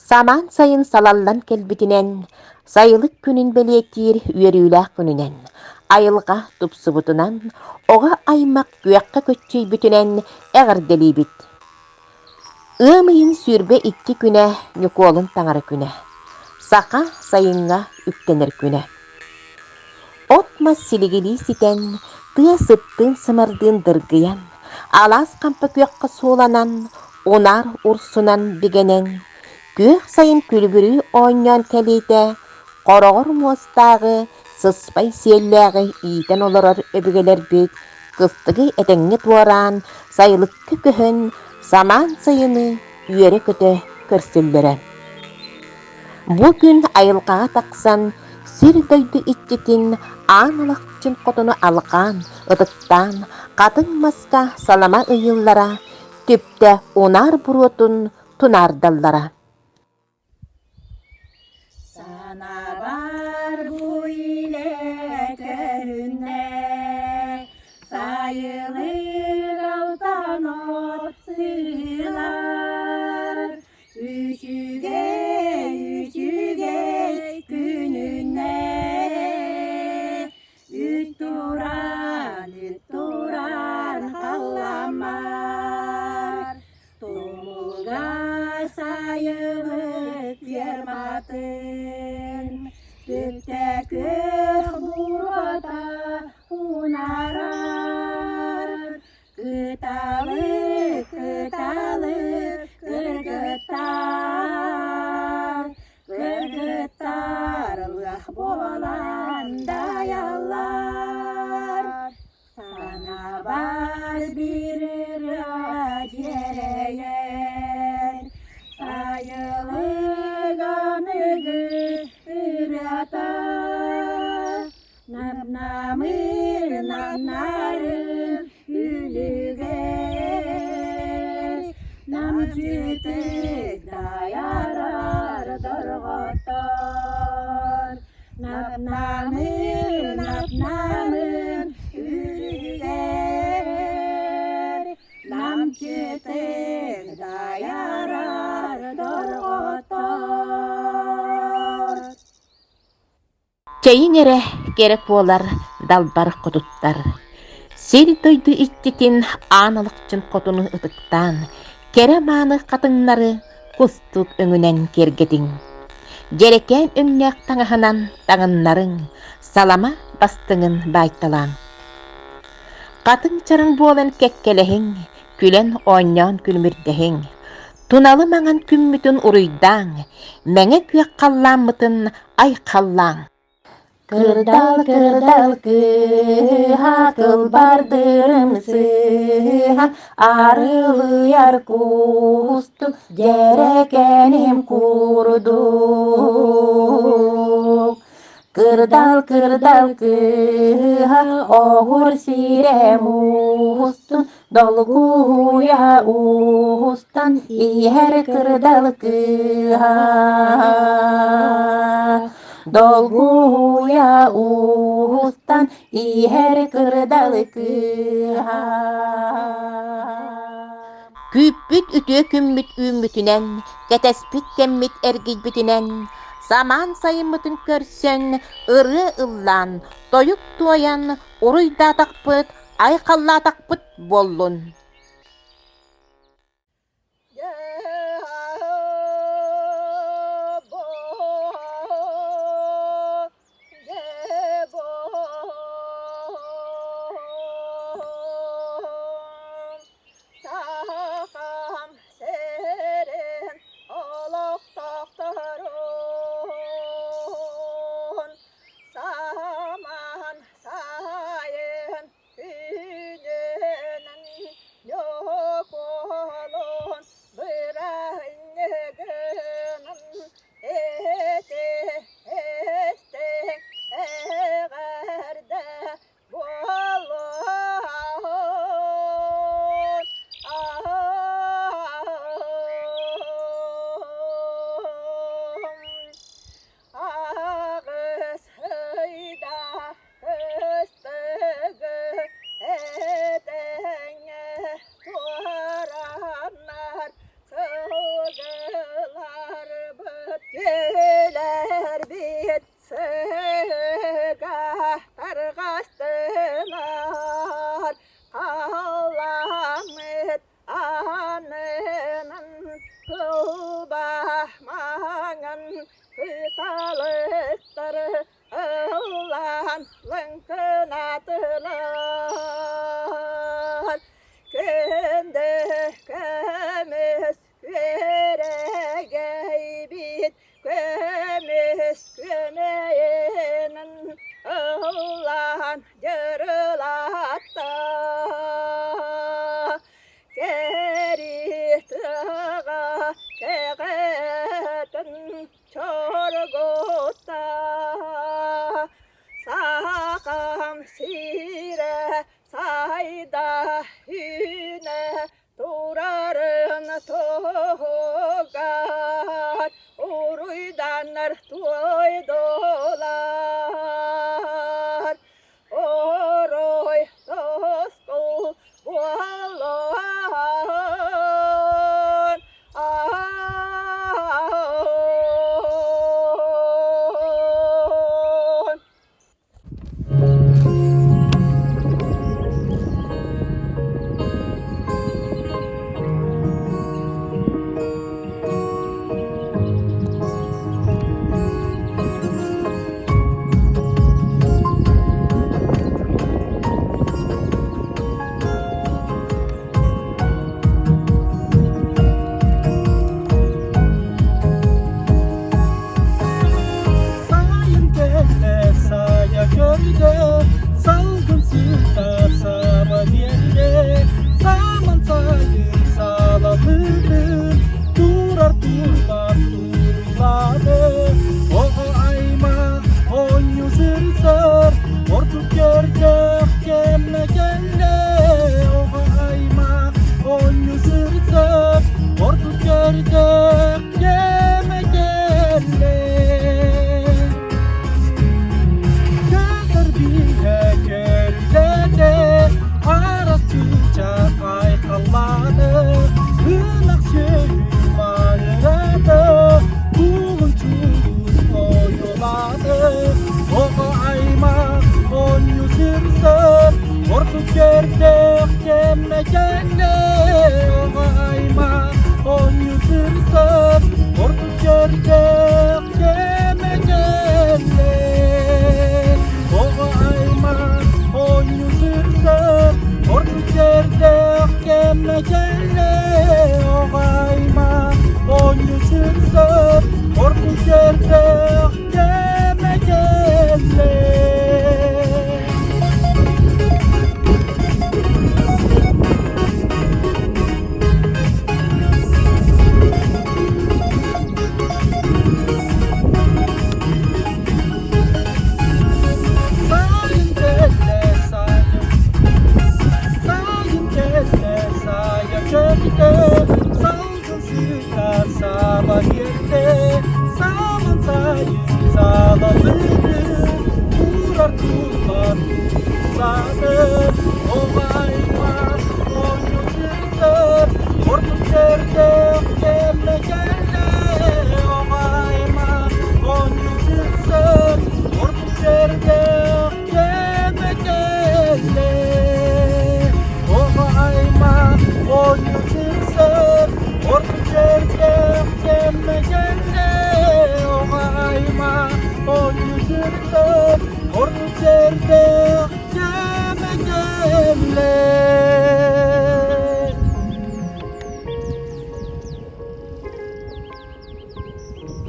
Самаан сайын салаллан кэлбитинэн, сайылык күнүн бэлиэтиир үөрүүлээх күнүнэн, айылҕа тупсубутунан, оҕо аймах күөххэ көччүйбүтүнэн эҕэрдэлиибит! Ыам ыйын 22 күнэ Ньукуолун таҥара күнэ, саха сайыҥҥа үктэнэр күнэ. От-мас силигилии ситэн, тыа сыттыын-сымардыын дыргыйан, алаас хампа күөххэ сууланан, унаар урсунан бигэнэн, күөх сайын күлүбүрүү оонньоон кэлиитэ, хороҕор муостааҕы, сыспай сиэллээҕи иитэн олорор өбүгэлэрбит кыстыгы этэҥҥэ туораан, сайылыкка көһөн, самаан сайыны үөрэ-көтө көрсөллөрө. Бу күн айылҕаҕа тахсан, сир-дойду иччитин аан алахчын хотону алҕаан, ытыктаан, хатыҥ маска салама ыйыыллара, түптэ унаар буруотун тунаардаллара. Санабар бу илэ көрүннэ, сайылык алтан от сыылар, Үчүгэй, үчүгэй күнүнэ, үт туран, үт туран халламмар, тумулга сайылык ферматын, түптэ күөх буруота унаарар, Кыталык, кыталык, кыргыттар, кыргыттар лыах буолан дайаллар. Санаабар биир ырыа дьиэрэйэр, сайылык аныгы ырыата. Намнамыр намнарын үлүгэр, намчытык дайарар дорҕоттор. Намнамыр намнамын үлүгэр, намчытык дайарар дорҕоттор. Чэйиҥ эрэ кэрэ куолар, далбар хотуттар, сир-дойду иччитин аан алахчын хотуну ытыктаан, кэрэ-мааны хатыҥнары кустук өҥүнэн киэргэтиҥ. Дьэрэкээн өҥнөөх таҥаһынан таҥыннарыҥ, салама бастыҥын баайталааҥ. Хатыҥ чараҥ буолан кэккэлэһиҥ, күлэн оонньоон күлүмүрдэһиҥ, туналы маҥан күммүтүн уруйдааҥ, мэҥэ күөх халлааммытын айхаллааҥ! Кырдал, кырдал кыыһа, кылбардырым сыыһа, арылыйар кустук дьэрэкээним курдук. Кырдал, кырдал кыыһа, оһур сирэ муустун, долгуйа уустан иһэр кырдал кыыһа. Долгуйа уустан иһэр кырдал кыыһа. Күүппүт үтүө күммүт үүммүтүнэн, кэтэспит кэммит эргийбитинэн, самаан сайыммытын көрсөн, ырыа ыллаан, тойук туойан, уруйдаатахпыт, айхаллаатахпыт буоллун! Сахам сирин олохтоохторун самаан сайын күнүнэн. Лыҥкынаатылар Күндү көмүс күөрэгэйбит көмүс күөмэйинэн ыллаан дьырылатта Кэритыга кэҕэтин чоргутта Сахам сирэ сайда үүнэ турарын туһугар уруйданар туойдулар. Орой тоску буоллун аан. Сайын кэллэ, сайа көрдө, салгын сыта саба биэрдэ, саман сайын салалыытын, турар турбат туруулаады, оҕо аймах оонньуу сырсар, ордук көрдөөх кэмэ кэллэ, оҕо аймах оонньуу сырсар, ордук көрдөөх кэмэ кэллэ. Көтөр бииһэ көрүлэтэ, арастыыча айхаллааны, ынах сүөһү маҥырата, кулун чулус ойуулааны, оҕо аймах оонньуу сырсар, ордук көрдөөх кэмэ кэллэ, оҕо аймах оонньуу сырсар, ордук көрдөөх кэмэ кэллэ. Оҕо аймах оонньуу сырсар, ордук көрдөөх кэмэ кэллэ. Оҕо аймах оонньуу сырсар, ордук көрдөөх кэмэ кэллэ. Сайын кэллэ, сайын, сайын кэллэ, сайа көрдө, салгын сыта саба биэрдэ, саман сайын салалыды, турар турбат туруулады, оҕо-аймах оонньуу сырсар, ордук көрдөөх кэмэ кэллэ, оҕо-аймах оонньуу сырсар, ордук көрдөөх кэмэ кэллэ. Оҕо-аймах оонньуу сырсар, ордук көрдөөх кэмэ кэллэ, оҕо-аймах оонньуу сырсар, ордук көрдөөх кэмэ кэллэ.